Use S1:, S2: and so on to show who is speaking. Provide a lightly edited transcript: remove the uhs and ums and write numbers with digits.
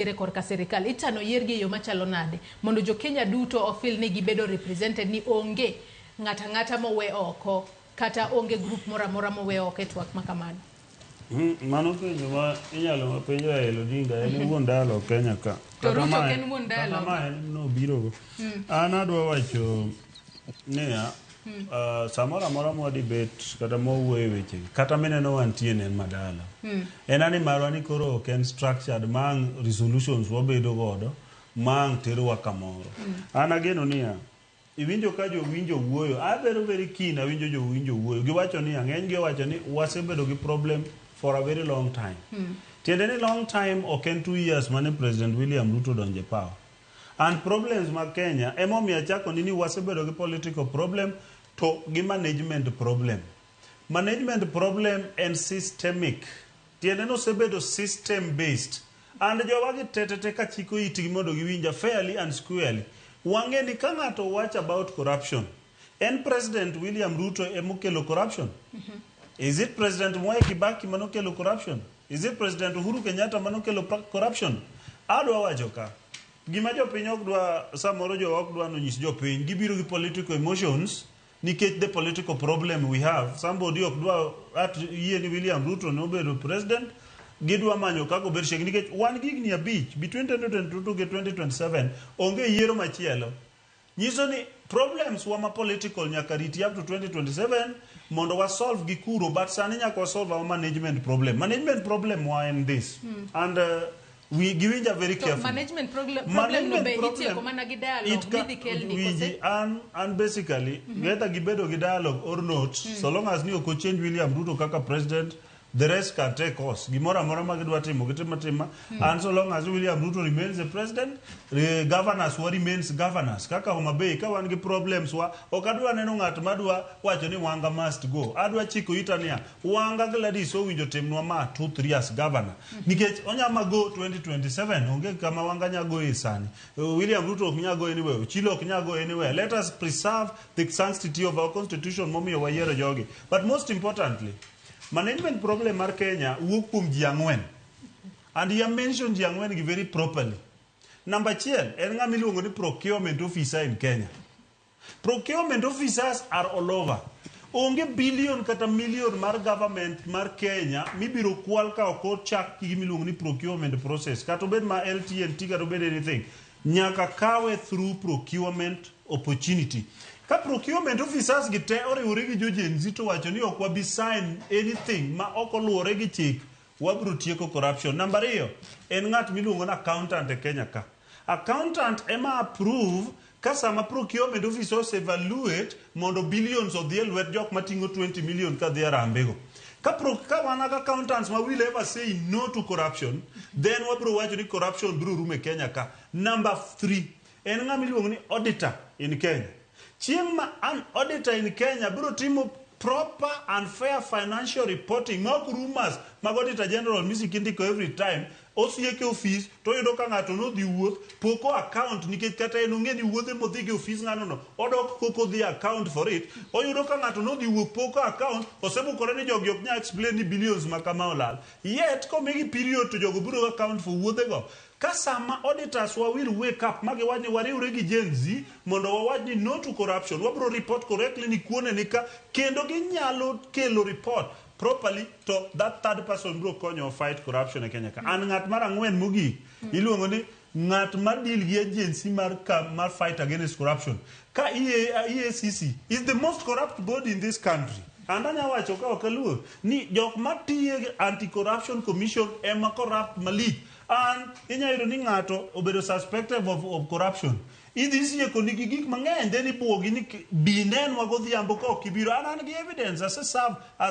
S1: Nitiere korka sirikal ichano yiergi e yo machalo nade mondo jo Kenya duto ofil ni gibedo represented, ni onge ng'ato ang'ata mowe oko kata onge group moro amora mowe oko e twak ma kamano?
S2: Mano penjo ma inyalo ma penjo Raila Odinga en wuon dala Kenya ka.
S1: To Ruto ok en wuon dala.
S2: Kata ma en nobirogo. An adwa wacho niya, samoro amora mwa debate kata mwawuoyo e wechegi, kata mineno wantie ne en madala. En ani marwa ni koro ok en structured ma ang' resolutions wabedo godo ma ang' terowa kamoro. An ageno niya, iwinjo ka jowinjo wuoyo, abedo very keen awinjo jowinjo wuoyo. Giwacho niya, ng'eny gi owacho ni wasebedo gi problem for a very long time. Tiende ni long time ok en 2 years mane President William Ruto donje power. And problems mag Kenya, emomiyo achako ni wasebedo gi political problem to gi management problem. Management problem en systemic. Tiende ni osebedo system based. And jowa gi te ka chiko itgi mondo giwinja fairly and squarely. Wang'e ni ka ng'ato wacho about corruption, en President William Ruto emokelo corruption? Is it President Mwai Kibaki manokelo corruption? Is it President Uhuru Kenyatta manokelo corruption? Adwa wacho ka. Gima jopiny ok dwa, samoro jowa ok dwa nonyis jopiny, gibiro gi political emotions nikech the political problem we have. Somebody ok dwa at yie ni William Ruto nobedo president, gidwa manyo kaka obed shek nikech wan gi higni 5 between 2022 gi 2027 onge yiero machielo. Nyiso ni problems wa ma political nyaka riti up to 2027 mondo wa solve gi kuro, but sani nyaka wa solve our management problem. Management problem wa en this. And we giwinja very
S1: To
S2: carefully.
S1: Management problem no be itieko mana gi dialogue midhi kelni
S2: winji,
S1: kose?
S2: An basically, whether gibedo gi dialogue or not, so long as ni ok ochange William Ruto kaka president, the rest can take course. Gimoro amora ma gidwa timo, gitimo atima. And so long as William Ruto remains the president, the governors wa remains governors. Kaka Homa Bay, ka wan gi problems wa, ok adwa neno ng'at madwa wacho ni Wanga must go. Adwa chiko ita niya, Wanga Gladys owinjo timnwa ma 2 3 as governor. Nikech onyama go 2027, onge kama Wanga nya go e sani. William Ruto ok nya go anywhere, Ochilo ok nya go anywhere. Let us preserve the sanctity of our constitution momiyo wayiero jogi. But most importantly, management problem mar Kenya wuok kuom ji ang'wen. And you mention ji ang'wen gi very properly. Number achiel, en ng'ama iluongo ni procurement officer in Kenya. Procurement officers are all over. Onge billion kata million mar government mar Kenya mibiro kwal ka ok ochak gi gima iluongo ni procurement process. Kata obed ma LTNT, kata obed anything. Nyaka kawe through procurement opportunity. Ka procurement officers gi te oriwore gi jo Gen Z to wacho ni ok wabi sign anything ma ok oluwore gi chik, wabiro tieko corruption. Namba ariyo, en ng'at miluongo ni accountant e Kenya ka. Accountant ema approve ka sama procurement officer ose evaluate mondo billions odhi e lwet jok mating'o 20 million ka dhi Harambee go. Ka wan kaka accountants ma will ever say no to corruption, then wabiro wacho ni corruption biro rumo e Kenya ka. Number three, en ng'ama iluongo ni auditor in Kenya. Chieng' ma an auditor in Kenya biro timo proper and fair financial reporting ma ok rumors mag Auditor General misiki ndiko every time. Osieke ofis to oyudo ka ng'ato nodhi wuoth pok o account nikech kata en ong'e ni wuodhe modhi gi ofis ng'ano no odok kok odhi account for it. Oyudo ka ng'ato nodhi wuok pok o account, osebukore ni jogi ok nyal explain ni billions ma kama olal. Yet komigi period to jogo biro account for wuodhego. Ka sama auditors wa will wake up ma giwach ni wariwre gi Gen Z mondo wawach ni no to corruption, wabiro report correctly ni kuone ni ka kendo ginyalo kelo report properly to that third person biro konyo fight corruption e Kenya ka. An ng'at mar ang'wen mogik iluongo ni ng'at ma deal gi agency mar fight against corruption. Ka EA, EACC is the most corrupt body in this country. And anya wacho ka ok aluor ni jok matiye Anti-Corruption Commission ema corrupt malich. And inya yudo ni ng'ato obedo suspected of corruption. Idhi sieko nigi gik mang'eny, then ibuogi ni bi nenwa godhiambo ka ok ibiro. An an gi evidence, ase serve as